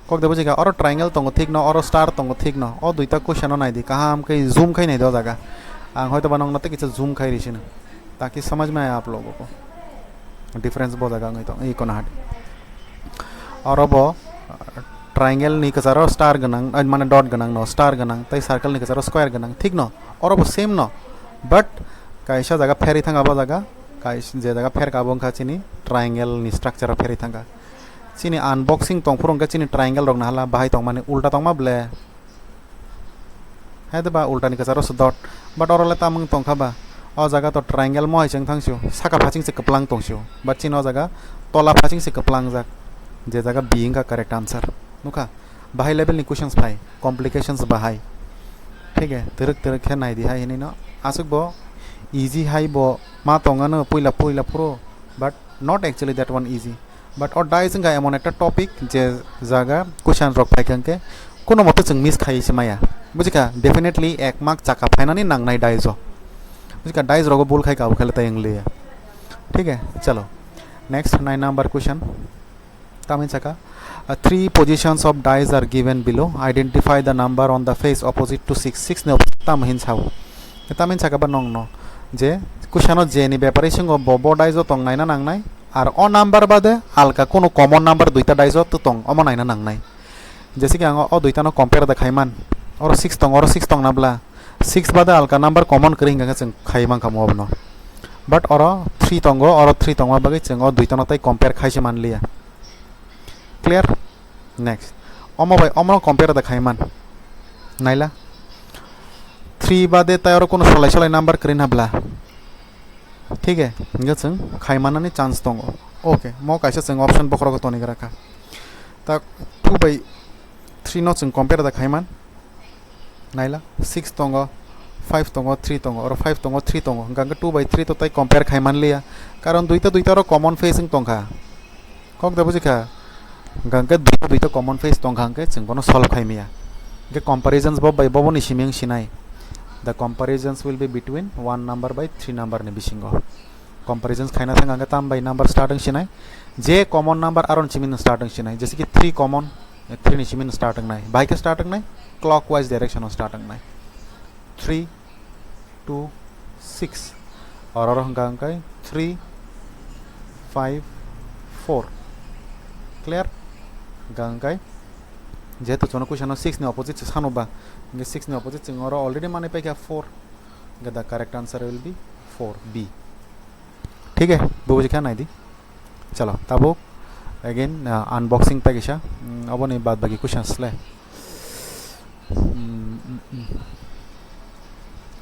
Kok de buji kha, oro triangle tongo thik no, oro star tongo thik no. O duita question no nai di, kaham khe zoom khai nai di o jaga. Ang hoito ba nongno tei kisa zoom khai ri sino. Taki samajh mein aaya aap logo ko. Difference bo jaga wngwi tong, iko naha di. Oro bo, uh, triangle ni kwcharo star gwnang, eh, mane dot gwnang no, star gwnang, tei circle ni kwcharo square gwnang, thik no? Oro bo same no, but kaisa jaga pherwi thang abo jaga, kais-, je jaga pherka abo wngkha chini triangle ni structure o pherwi thangkha. Chini unboxing tong phuru hwnkhe chini triangle rok nahala bahai tongmani, ulta tongma ble. Hai de ba ulta ni kwcharo se dot. But oro le tamung tongkha ba. O jaga to triangle mo hai chwng thang sio. Saka phaching se kwplang tong sio. But chini o jaga tola phaching se kwplang jak. Je jaga B wngkha correct answer. Nukha? Bahai level ni questions phai. Complications bahai. Thik he? Twrwk twrwk khe nai di hai hinui no. Aswk bo easy hai bo ma tong ano puila puila phuru. But not actually that one easy. But o dice wngkha emon ekta topic je jaga question rok phai kha hwnkhe kuno mote chwng miss khai se maya. Bujikha, definitely ek mark chaka phainani nangnai dice o. Bujikha, dice rogo bul khai kha, abo khe le tai wng liya. Thik he? Chalo. Next, nine number question. Tamhin saka, uh, three positions of dice are given below. Identify the number on the face opposite to six. Six ni opposite tamo hin sao? Tamhin saka ba nong no je question o je ni bepare singo bo, bo dice o tong naina nangnai. Ar o number bade alka kuno common number duita dice o to tong, omo naina nangnai. Jese ki ang o duita no compare da khaiman. Oro six tong, oro six tong na bla. Six bade alka number common kwrwi hingkha khe chwng khai mankha mo abono. But oro three tongo, oro three tongma bagwi chwng o duita no tai compare khai se man liya. Clear? Next. Omo bai omo no compare da khaiman. Naila. Three bade tai oro kuno solai solai number kwrwi na bla. Thik he, hingke chwng khai manani chance tongo. Okay, mo kaisa chwng option bokhorogo toni gra kha. Ta two by three no chwng compare da khai man. Naila, six tongo, five tongo, three tongo, oro five tongo, three tongo. Hingke two by three to tai compare khai man liya. Karon duita duita oro common face wng tongkha. Kok da bujikha? Hingke duita duita common face tongkha hingke chwng bono solve khai maya. Hingke comparisons bo bai bobo ni simi wng sinai. The comparisons will be between one number by three number ni bisingo. Comparisons khaina thang hingke tam bai number start wng sinai. Je common number aron simi no start wng sinai. Jese ki three common, three ni simi start wngnai. Bahai khe start wngnai, clockwise direction o start wngnai. Three, two, six. Oro oro hwnka hwnkai three, five, four. Clear? Hwnka hwnkai jehetu chwngno question o six ni opposite se sano ba, hwnkhe six ni opposite chwng oro already manwi paikha four. Hwnkhe the correct answer will be four B. Thik hai, bubujikha naidi. Chalo, tabuk again, uh, unboxing paikisa. Mm, oboni bad baki questions le. Mm, mm, mm.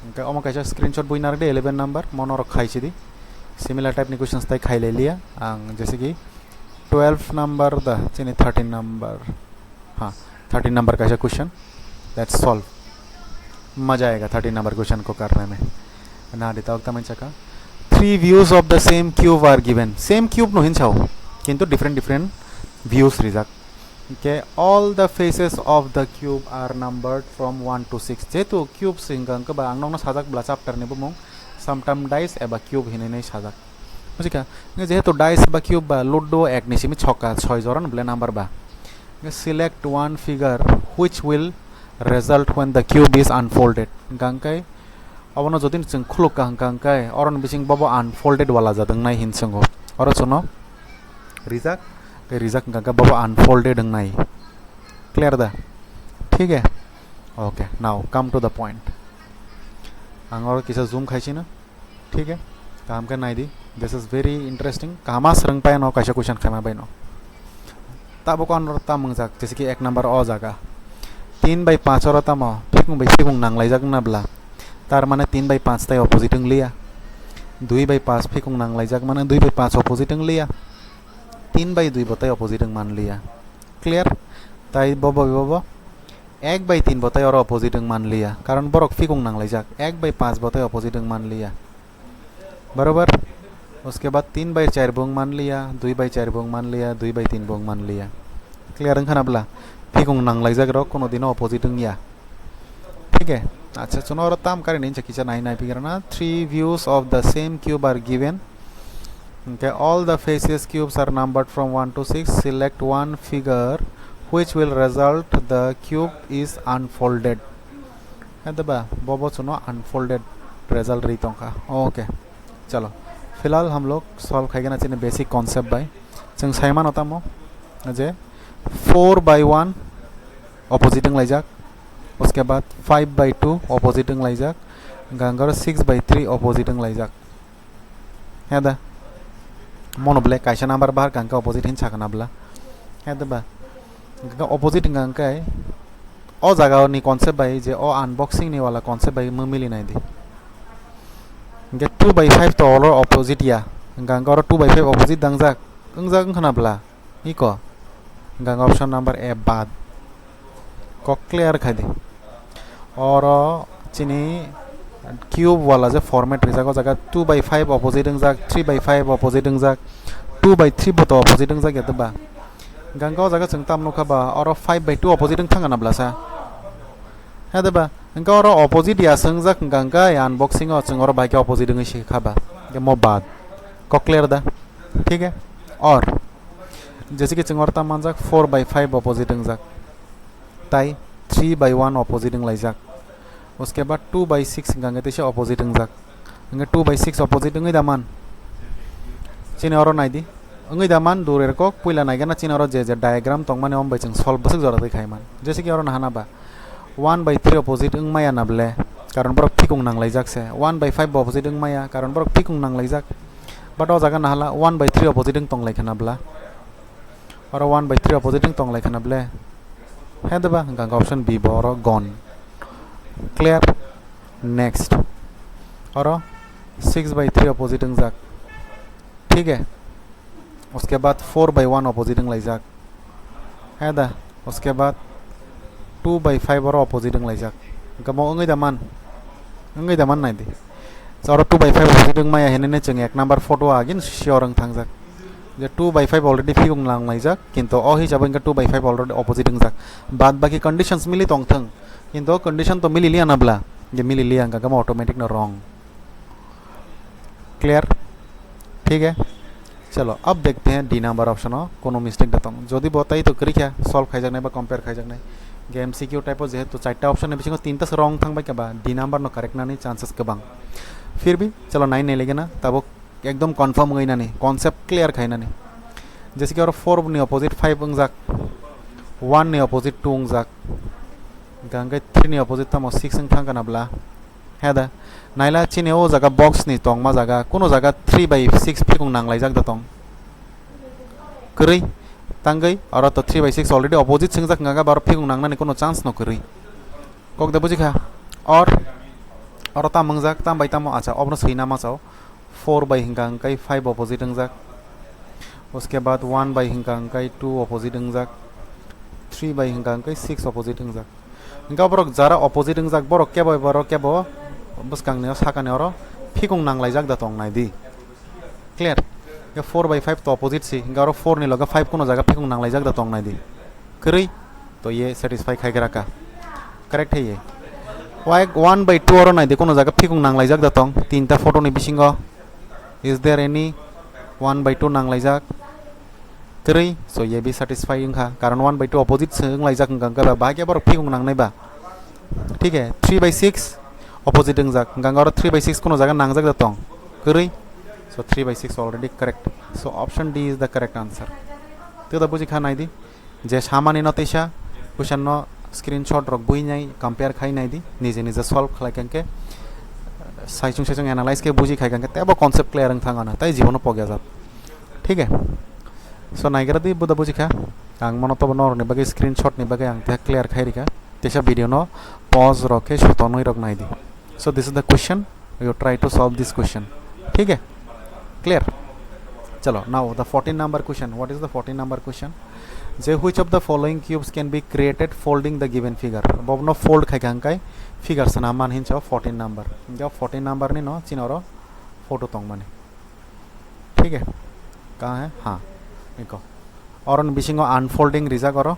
Hwnkhe omo kaisa screenshot bui narwkdi eleven number, mono rok khaisidi. Similar type ni questions tai khailai liya. Ang jese ki twelve number da, chini thirteen number. Ha, thirteen number kaisa question. Let's solve. मजा आएगा thirteen number question को करने में. Na di tawk tamai chaka. Three views of the same cube are given. Same cube no hinsao, kintu different different views rijak. Okay, all the faces of the cube are numbered from one to six. Jehetu cube singkang keba ang nokno sajak bla chapter ni bumung, sometimes dice eba cube hinwi nai sajak. Bujikha? Jehetu dice ba cube ba ludo ek ni simi chokka soi jora no bole number ba. Select one figure which will result when the cube is unfolded. Hwnkhe abono jodi chwng khuluk ka hwnkhe, oroni bising bobo unfolded wala jadwng nai hin swngo. Oro chwngno rijak, tei rijak hwnkhe bobo unfolded wngnai. Clear da? Thik hai? Okay, now come to the point. Ang oro kisa zoom khaisino. Thik hai? Kaham khe nai di. This is very interesting. Kaham swrwng pai no kaisa question khaima bai no. Tabuk ano tam wngjak, jese ki ek number o jaga. Tin bai panch oro tamo phikung bai phikung nang laijak na bla. Tar mane tin bai panch tai opposite wng liya. Dui bai panch phikung nang laijak mane dui bai panch opposite wng liya. Tin bai dui bo tai opposite wng man liya. Clear? Tai bobo bobo ek bai tin bo tai oro opposite wng man liya, karon borok phikung nang laijak. Ek bai panch bo tai opposite wng man liya. Barobar? Uske baad tin bai char bo wng man liya, dui bai char bo wng man liya, dui bai tin bo wng man liya. Clear wngkha na bla? Phikung nang laijak rok kono dino opposite wng ya. Thik hai? Acha, chwngno oro tam karinwi kisa nai nai pigra na. Three views of the same cube are given. Okay, all the faces cubes are numbered from one to six. Select one figure which will result the cube is unfolded. Hede ba, bobo chwngno unfolded result ri tongkha. Okay, chalo. Filal hum log solve khaigana chini basic concept bai. Chwng saimano tamo je four by one opposite wng laijak. Uske baad five by two opposite wng laijak. Hwnkhe six by three opposite wng laijak. Heda? Mono bole kaisa number bahar kangkhe opposite hin sakana bla. Heda ba? Hwnkhe opposite hwnkhe o jaga ni concept bai je o unboxing ni wala concept bai mili nai di. Hwnkhe two by five to oro opposite ya. Hwnkhe oro two by five opposite dangjak. Wngjak wngkha na bla? Iko. Hwnkhe option number A bad. Kok clear khai di. Oro chini cube wala je format rijak, o jaga two by five opposite wngjak, three by five opposite wngjak, two by three bo to opposite wngjak ya ba. Hwnkhe o jaga chwng tam nukha ba, oro five by two opposite wng thang na bla sa. Hede ba? Hwnkhe oro opposite ya swngjak hwnkhe unboxing o chwng oro bai khe opposite wngwi si kha ba. Hwnkhe mo bad. Kok clear da? Thik hai? Or jese ki chwng oro ta manjak four by five opposite wngjak. Tai three by one opposite wng laijak. Uske baad two by six hwnkhe teisa opposite wngjak. Hwnkhe two by six opposite wngwi da man? Chini oro nai di. Wngwi da man, dure kok puila naigana chini oro je je diagram tongmani om bai chwng solve bwswk jora twi khai man. Jese ki oro nahana ba one by three opposite wng maya na bole, karon borok phikung nang laijak se. One by five bo opposite wng maya, karon borok phikung nang laijak. But o jaga nahala one by three opposite wng tong lai khana bla. Oro one by three opposite wng tong lai khana bole. Hede ba? Hwnkhe option B bo oro gone. Clear? Next. Oro six by three opposite wngjak. Thik hai? Uske baad four by one opposite wng laijak. Heda? Uske baad two by five oro opposite wng laijak. Hwnkhe mo wngwi da man? Wngwi da man nai di. Oro two by five opposite wng maya hinwi chwng ek number photo agin sure wng thangjak. Je two by five already phikung lang laijak, kintu o hisabo hwnkhe two by five already opposite wngjak. Baad baki conditions mili tong thung, kintu o condition to mili liya na bla? Je mili liya hwnkhe mo automatic no wrong. Clear? Thik hai? Chalo, ab dekhte hain D number option o kono mistake da tong. Jodi bo tai to kwrwi kha, solve khaijaknai ba compare khaijaknai. Game M C Q type o jehetu charta option ni bisingo tinta se wrong thang bai kha ba D number no correct nani chances kwbang. Phir bhi, chalo, nai nai lege na, tabuk ekdom confirm wngwi nani, concept clear khai nani. Jese ki oro four ni opposite five wngjak, one ni opposite two wngjak, hingkha hingke three ni opposite tamo six wng thang kana bla. He da, naila chini o jaga box ni tongma jaga, kuno jaga three by six phikung nanglaijak da tong. Kwrwi, tangwi, oro to three by six already opposite swngjak hingkha hingke aro phikung nangnani kuno chance no kwrwi. Kok da buji kha? Or, oro tam wngjak, tam bai tamo, acha, obono swina ma chao. Four by hingkha hingkai five opposite wngjak. Uske baad one by hingkha hingkai two opposite wngjak. Three by hingkha hingkai six opposite wngjak. Hingkha borok jara opposite wngjak, borok kebo borok kebo bwskangni o sakani oro phikung nanglaijak da tong nai di. Clear? Hingkha four by five to opposite si, hingkha oro four ni loge five kuno jaga phikung nanglaijak da tong nai di. Kwrwi? To ye satisfy khai gra ka. Correct hai ye. Why one by two oro nai di, kuno jaga phikung nanglaijak da tong, tinta photo ni bisingo. Is there any one by two nanglaijak? Kwrwi, so ye bi satisfy wngkha, karon one by two opposite se wnglaijak hingkha hingkha ba, bahai khe borok phikung nangnai ba. Thik hai, three by six opposite wngjak, hingkha hingkha oro three by six kuno jaga nangjak da tong. Kwrwi, so three by six already correct. So option D is the correct answer. Tei da buji kha nai di. Je samani no teisa question no screenshot rok bui nai compare khai nai di, nije nije solve khlai khe hingke saichung saichung analyze khe buji khai khe tebo concept clear wng thang ano, tai jibono pogya jak. Thik hai? So naigra di, buda buji kha, ang mano tobo norok ni bagwi screenshot ni bagwi ang teha clear khai rikha, teisa video no pause rok khe sotonwi rok nai di. So this is the question. You try to solve this question. Thik hai? Clear? Chalo, now the fourteen number question. What is the fourteen number question? Je which of the following cubes can be created folding the given figure? Bobno fold khai kha hingkai figure sana man hinsa fourteen number. Hingke fourteen number ni no chini oro photo tong mani. Thik hai? Kaha hai? Ha. Eko. Oro ni bisingo unfolding rijak oro.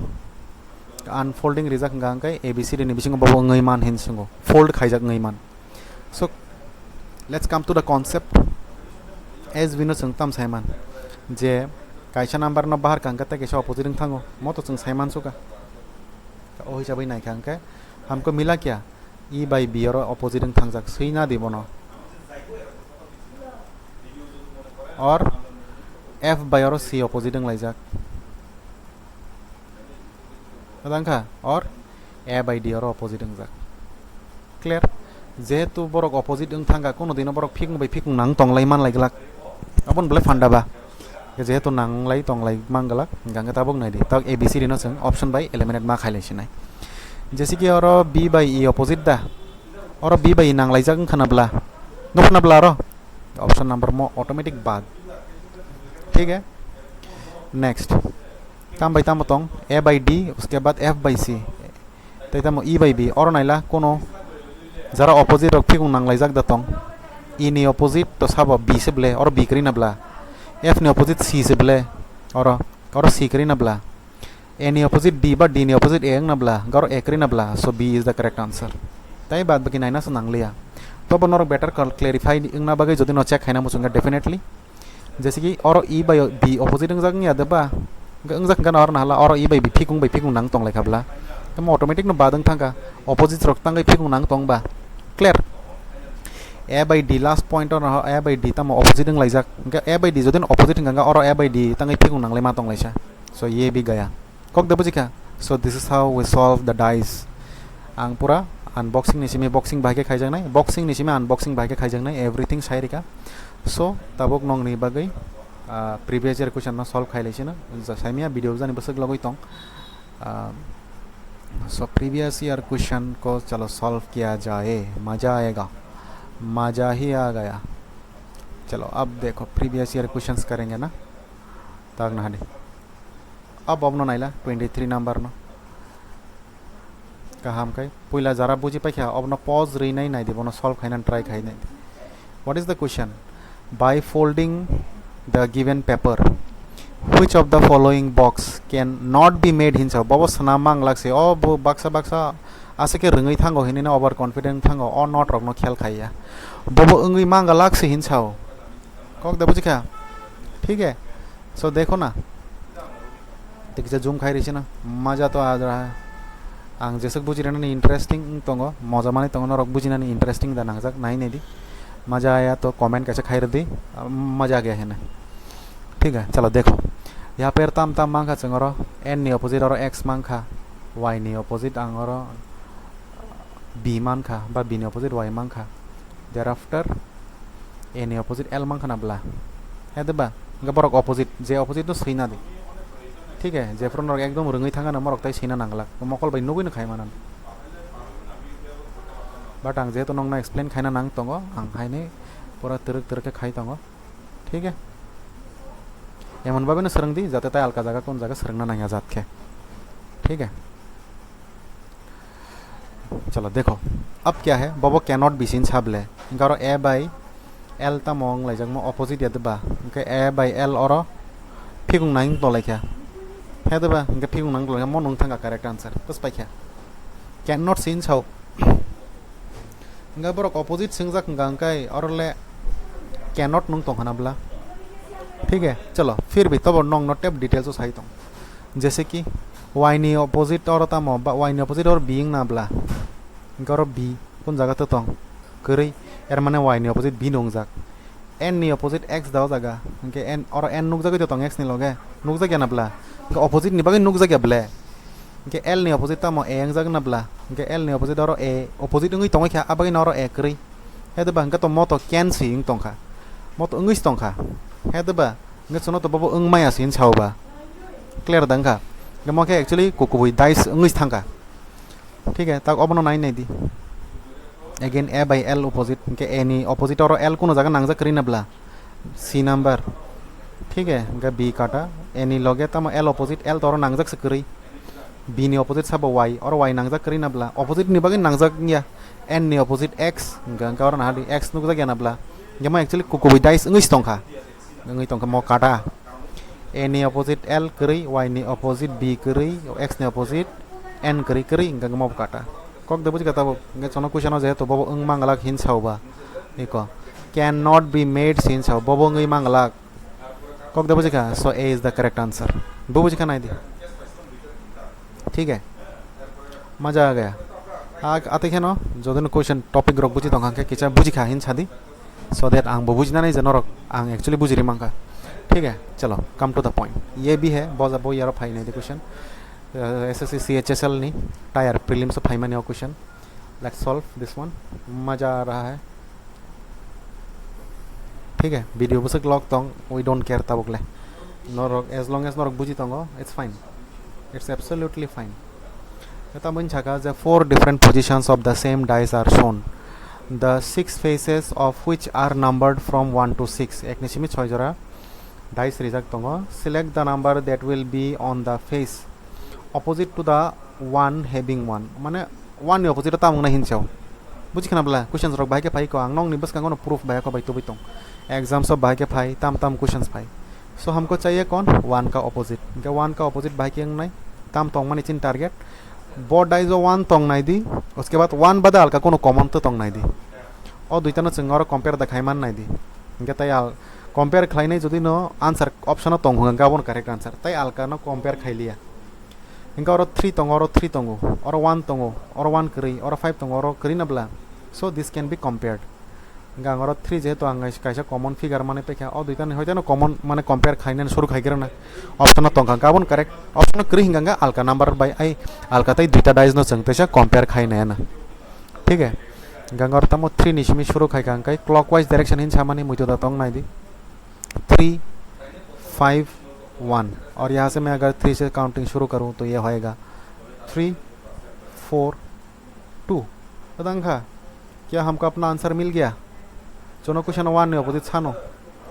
Unfolding rijak hingka hingke A B C D ni bisingo bobo wngwi man hin singo. Fold khaijak wngwi man. So, let's come to the concept. As we know, chwng tam saiman je kaisa number no bahar kangka tei kaisa opposite wng thango, moto chwng saiman suka. O hisabwi naikha hingke hamko mila kya? E by B oro opposite wng thangjak, swina di bono. Or F by oro C opposite wng laijak. Adang kha? Or A by D oro opposite wngjak. Clear? Jehetu borok opposite wng thangkha, kuno dino borok phikung bai phikung nang tonglai manlai glak. Aboni belai phanda ba. Jehetu nanglai tonglai man glak, hingkha hingke tabuk nai di. Tabuk A B C D no chwng option bai eliminate ma khailai sinai. Jesi ki oro B by E opposite da. Oro B by E nanglaijak wngkha na bla? Nukna bla oro? Option number mo automatic bad. Thik hai? Next. Tam bai tamo tong? A by D, uske baad F by C. Tei tamo E by B. Oro naila kuno jara opposite rok phikung nanglaijak da tong. E ni opposite to sabo B se ble, oro B kwrwi na bla. F ni opposite C se ble, oro, oro C kwrwi na bla. A ni opposite D ba D ni opposite A wngna bla, garo A kwrwi na bla, so B is the correct answer. Tai bad baki naina se nangliya. Tobo norok better clarify wngna bagwi jodi no check khaina muchungkha definitely. Jesi ki oro E by B opposite wngjak wngya de ba? Wngjak wngkha na oro nahala oro E by B phikung bai phikung nang tonglai kha bla. Tamo automatic no bad wng thangkha. Opposite rok tangwi phikung nang tong ba. Clear? A by D last point ono A by D tamo opposite wnglaijak. Hingke A by D jodi opposite hingkha oro A by D tangwi phikung nanglai ma tonglaisa. So ye bi gaya. Kok de bujikha? So this is how we solve the dice. Ang pura unboxing ni simi boxing bahai khe khaijaknai, boxing ni simi unboxing bahai khe khaijaknai, everything sai rika. So tabuk nongni bagwi, ah, previous year question no solve khailai sino. Ja saimya video jani bwswk logwi tong. Ah, so previous year question ko chalo solve kiya jaye, maja aayega, maja hi aa gaya. Chalo, ab dekho, previous year questions karenge na, tak na hadi. Ab obno naila, twenty three number no. Kaham khai, puila jara buji paikha, obno pause rinai nai di, bono solve khaina try khai nai di. What is the question? By folding the given paper, which of the following box can not be made hinsa? Bobo sana mang lak se, o bo baksa baksa ase ke rwngwi thango hinwi no over confident thango, o not rok no khel khaiya. Bobo wngwi mang lak se hinsa o. Kok da bujikha? Thik hai? So dekho na, tei kisa zoom khai risi na, maja to adra. Ang jesuk buji rani interesting wng tongo, moja mani tongo, norok bujinani interesting da nangjak, nai nai di. Maja aya to comment kaisa khai ridi, maja gaya hene. Thik hai, chalo dekho. Yaper tam tam mankha chwng oro, n ni opposite oro x mankha, y ni opposite ang oro b mankha, ba b ni opposite y mankha. Thereafter a ni opposite l mankha na bla. He de ba? Hingke borok opposite, je opposite no swina di. Thik hai, je phuru norok ekdom rwngwi thangano morok tai swina nanglak. Mokol bai nugwi no khai manano. But ang jehetu nokno explain khaina nang tongo, ang haini pura twrwk twrwk khe khai tongo. Thik hai. Emon bhabe no swrwng di, jate tai alka jaga kon jaga swrwngna nangya jat khe. Thik hai. Chalo, dekho. Ab kya hai? Bobo cannot be seen sable. Hingke oro a by l tamo wng laijakmo opposite ya de ba? Hingke a by l oro phikung nang tolai kha. He de ba? Hingke phikung nang tolai kha, mo nung thangka correct answer. Bus pai kha. Cannot seen sao. Hingke borok opposite swngjak hingka hingke oro le cannot nung tong khana bla. Thik hai? Chalo, phir bhi tobo nong no tep details o sai tong. Jese ki y ni opposite oro tamo, ba y ni opposite oro b wng na bla. Hingke oro b kun jaga to tong? Kwrwi, er mane y ni opposite b no wngjak. N ni opposite x da o jaga, hingke n, oro n nukjagwi to tong x ni loge, nukjak ya na bla? Hingke opposite ni bagwi nukjak ya ble? Hingke l ni opposite tamo a wngjak na bla? Hingke l ni opposite oro a, opposite wngwi tongwi kha, abagwi no oro a kwrwi. He de ba? Hingke to mo to can si wng tong kha, mo to wngwi si tong kha. He de ba? Hingke chwngno to bobo wng maya si wng sao ba? Clear da wngkha? Hingke mo khe actually kukubui dice wngwi si thang kha. Thik hai, tak obono nai nai di. Again, a by l opposite, hingke a ni opposite oro l kuno jaga nangjak kwrwi na bla? C number. Thik hai, hingke b kata, a ni loge tamo l opposite, l to oro nangjak se kwrwi. B ni opposite sabo y, oro y nangjak kwrwi na bla? Opposite ni bagwi nangjak ya. N ni opposite x, hingke, hingke oro naha di, x nukjak ya na bla? Hingke mo actually kukubui dice wngwi si tong kha. Wngwi tongkha mo kata. A ni opposite l kwrwi, y ni opposite b kwrwi, x ni opposite n kwrwi, kwrwi hingkha mo kata. Kok de bujikha tabuk, hingkhe chwngno question o jehetu bobo wng manglak hin sao ba. Iko, cannot be made sin sao, bobo wngwi manglak. Kok de bujikha, so A is the correct answer. Bo bujikha nai di. Thik hai? Maja gaya. Ak, atwi kheno, jodi no question topic rok buji tongkha khe kisa bujikha hin sadi. So that ang bo bujinani je norok ang actually bujiri mankha. Thik hai? Chalo, come to the point. Ye bhi hai, boja bo yaro phai nai di question. Uh, S S C C H S L ni tire prelims o phai mani o question. Let's solve this one. Maja aa raha hai. Thik hai? Video bwswk log tong, we don't care tabuk le. Norok, as long as norok buji tongo, it's fine. It's absolutely fine. Tamo wng saka je four different positions of the same dice are shown. The six faces of which are numbered from one to six. Ek ni simi choi jora dice rijak tongo. Select the number that will be on the face opposite to the one having one. Mane one ni opposite o tamo wngna hin sao. Buji khna bla? Questions rok bahai khe phai ko, ang nokni bwskango no proof bahai ko bai tubui tong. Exams o bahai khe phai, tam tam questions phai. So हमको चाहिए कौन? One ka opposite. Hingke one ka opposite bahai khe wngnai? Tam tong mani chini target. Bo dice o one tong nai di, uske baad one bade alka kono common to tong nai di. O duita no chwng oro compare da khai man nai di. Hingke tai al-, compare khlai nai jodi no answer option o tong hwnkha, hingke abo no correct answer. Tai alka no compare khai liya. Hingke oro three tongo, oro three tongo, oro one tongo, oro one kwrwi, oro five tongo, oro kwrwi na bla? So this can be compared. Hingke ang oro three jehetu ang kaisa, kaisa common figure mani paikha, o duita ni hoite no common mane compare khainani suru khai khe rwna option no tongkha, hingke abo no correct option no kwrwi hingkha, hingke alka number bai ai alka tei duita dice no chwng teisa compare khai nai na. Thik hai? Hingke ang oro tamo three ni simi suru khai kha, hingke clockwise direction hin samani muitu da tong nai di. Three, five, one. और यहाँ से मैं अगर three से counting शुरू करूँ तो ये होएगा three, four, two. Kadang kha? क्या हमको अपना answer मिल गया? Chwngno question one ni opposite sano.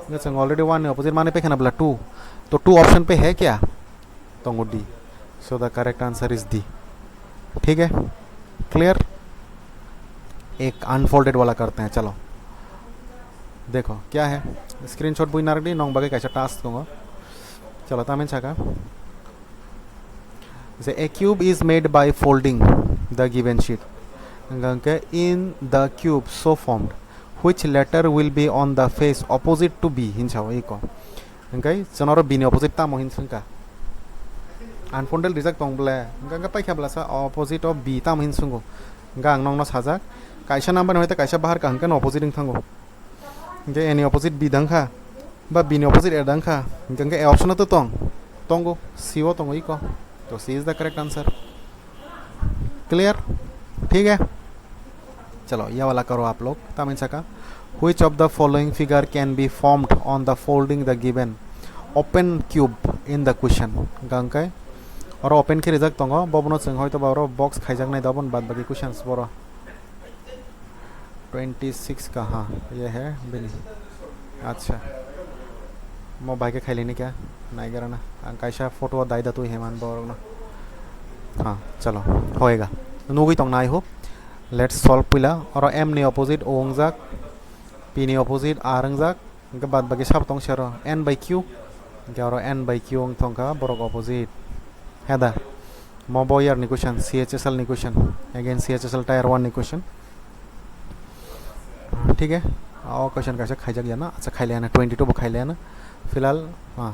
Nge chwng already one ni opposite mani paikha na bla two. To two option pe hai kya? Tongo D. So the correct answer is D. ठीक है? Clear? एक अनफोल्डेड वाला करते हैं, चलो। देखो क्या है, स्क्रीनशॉट बुई नारगदी, nong bagwi kaisa task tongo। चलो, tamin saka। Say, a cube is made by folding the given sheet. Hingke in the cube so formed, which letter will be on the face opposite to B? Hinsao iko. Hingke chwng oro B ni opposite tamo hin swngkha? Unfolded rijak tong ble, hingke, hingke paikha bwlasa opposite of B tamo hin swngo? Hingke ang nokno sajak, kaisa number ni hoite kaisa bahar ka hingke no opposite wng thango. Hingke A ni opposite B dang kha, ba B ni opposite A dang kha, hingke, hingke A option o to tong, tongo, C o tongo iko. To C is the correct answer. Clear? ठीक है, चलो, ये वाला करो आप लोग। Tamin saka, which of the following figure can be formed on the folding the given open cube in the question? Hingke oro open khe rijak tongo, bobono chwng hoito ba oro box khaijaknai da, oboni bad baki questions boro. Twenty six kaha, ye hai bini. Acha. Mo bai khe khailini kya? Naigarana. Ang kaisa photo dai da twi heman borokno. Ha, chalo. Hoega. Nugui tong nai ho. Let's solve puila. Oro M ni opposite O wngjak. P ni opposite R wngjak. Hingke bad baki sabo tong sero N by Q. Hingke oro N by Q wng thong kha borok opposite. Heda. Mo bo year ni question, C H S L ni question. Again C H S L tier one ni question. ठीक है, o question kaisa khaijak ya na, acha khailaya na, twenty two bo khailaya na. Filal, ah,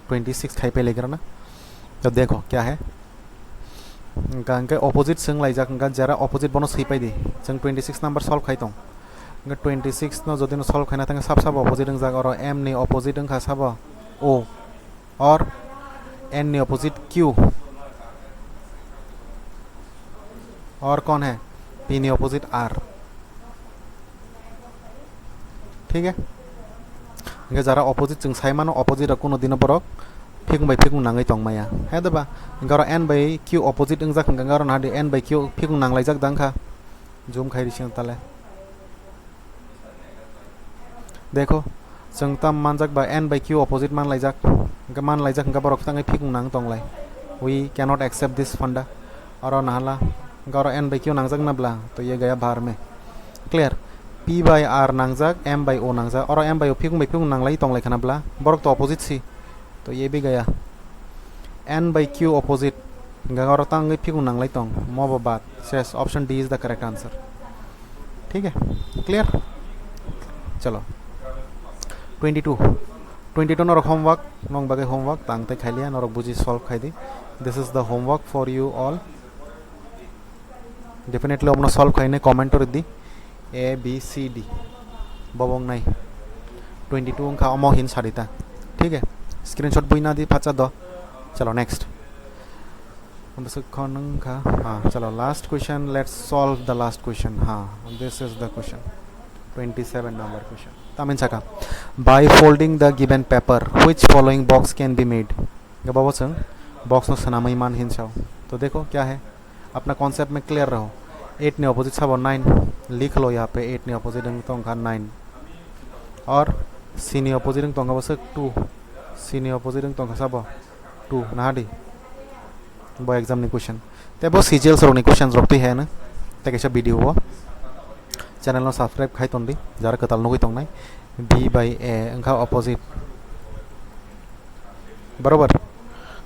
twenty six khai pele grana. To dekho kya hai. Hingke opposite swng laijak, hingke jera opposite bono swi pai di. Chwng twenty six number solve khai tong. Hingke twenty six no jodi no solve khaina thangkhe sab sabo opposite wngjak, oro M ni opposite wngkha sabo O, or N ni opposite Q, or kon hai P ni opposite R. ठीक है? Hingke jara opposite chwng sai mano, opposite rok kuno dino borok phikung bai phikung nangwi tong maya. He da ba? Hingke oro N bai Q opposite wngjak hingke oro naha di N bai Q phikung nanglaijak da wngkha. Zoom khai risi tale. Dekho, chwng tam manjak ba N bai Q opposite manlaijak. Hingke manlaijak hingke borok tangwi phikung nang tonglai. We cannot accept this funda. Oro nahala, hingke oro N bai Q nangjak na bla, to ye gaya bar me. Clear? P by R nangjak, M by O nangjak. Oro M by O phikung bai phikung nanglai tonglai khana bla. Borok to opposite si. To ye bi gaya. N by Q opposite. Hingke oro tangwi phikung nanglai tong. Mo bo bad. Ses. Option D is the correct answer. ठीक है? Clear? Chalo. Twenty two. Twenty two norok homework. Nong bagwi homework. Tang tei khailiya. Norok buji solve khai di. This is the homework for you all. Definitely omno solve khainai comment rwdi. A, B, C, D. Bobo wngnai. Twenty two wngkha omo hin sarita. ठीक है? Screenshot buina di phacha do. Chalo next. Bwswk khon wngkha. Ha, chalo last question. Let's solve the last question. Ha, this is the question. Twenty seven number question. Tamin saka. By folding the given paper, which following box can be made? Gababo chwng box no swnamwi man hin sao. To dekho kya hai? Apna concept mein clear raho. Eight ni opposite sabo nine, likh lo yahan pe eight ni opposite wng tong kha nine. Or C ni opposite wng tong kha bwswk two, C ni opposite wng tong kha sabo two, naha di. Bo exam ni question. Tei bo C G L rok ni question rok twi hai no. Tei kaisa video o channel no subscribe khai ton di, jara kwtal nugwi tongnai. B by A wngkha opposite. Barobar.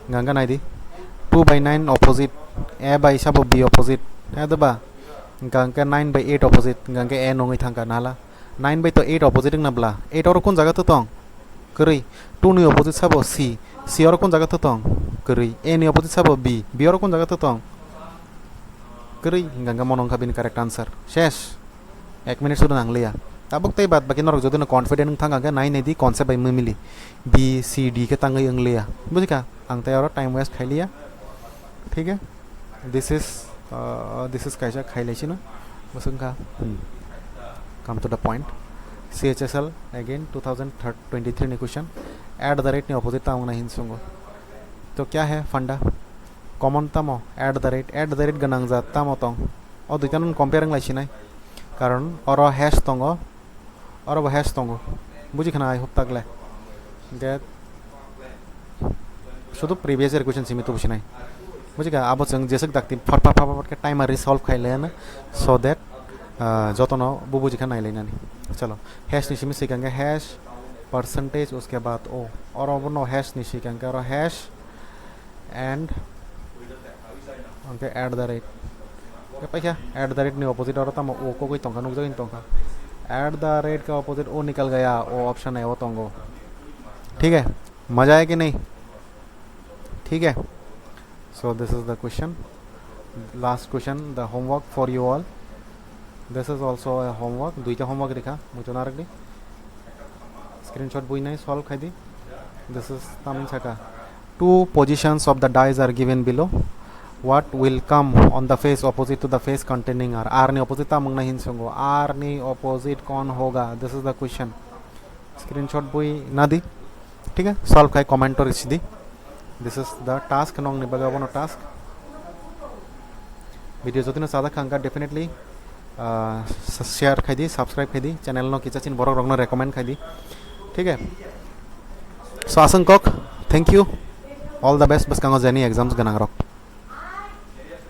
Hingka hingke nai di. Two by nine opposite. A by sabo B opposite. He da ba? Hingka hingke nine by eight opposite. Hingka hingke A nungwi thangkha nahala. Nine by to eight opposite wngna bla. Eight oro kun jaga to tong? Kwrwi. Two ni opposite sabo C. C oro kun jaga to tong? Kwrwi. A ni opposite sabo B. B oro kun jaga to tong? Kwrwi. Hingka hingke mono wngkha bini correct answer. Ses. Ek minute sudu nang liya. Tabuk tei bad baki norok jodi no confident wng thang khe nai nai di concept bai mimili. B, C, D khe tangwi wng liya. Bujikha? Ang tei oro time waste khai liya. Thik hai? This is, uh, this is kaisa khai lai sino. Bwswk wngkha? Hmm. Come to the point. C H S L again two thousand twenty-three ni question. At the rate ni opposite tamo wngna hin sungo. To kya hai funda? Common tamo? At the rate. At the rate gwnang jat tamo tong? O duita no compare wng lai sinai. Karon oro hash tongo, oro bo hash tongo. Buji khna, I hope tagle. Hingke sudu previous year question simi tubu sinai. Buji kha, abo chwng jeswk dakti fat fat fat fat khe timer resolve khai laiya na, so that, ah, jotono bo buji kha nai lainani. Chalo, hash ni simi swikang khe hash percentage, uske baad o. Oro bo no hash ni swikang khe oro hash and hingke at the rate. Hingke paikha at the rate ni opposite oro tamo o kogoi tongkha, nukjagwi tongkha. At the rate khe opposite o nikal gaya, o option o tongo. Thik hai? मजा आया कि नहीं? ठीक है, so this is the question, last question, the homework for you all. This is also a homework, duita homework rikha, muchuna rakdi. Screenshot bui nai solve khai di. This is tamin saka. Two positions of the dice are given below. What will come on the face opposite to the face containing R? R ni opposite tamung na hin songo. R ni opposite kon hoga? This is the question. Screenshot bui nadi. Thik hai, solve khai comment o risidi. This is the task, nong ni bagwi abono task. Video jotino chajak kha wngkha, definitely, ah, share khai di, subscribe khai di, channel no kicha chin borok rokno recommend khai di. Thik hai? So aswng kok, thank you. All the best bwskango jeni exams gwnang rok.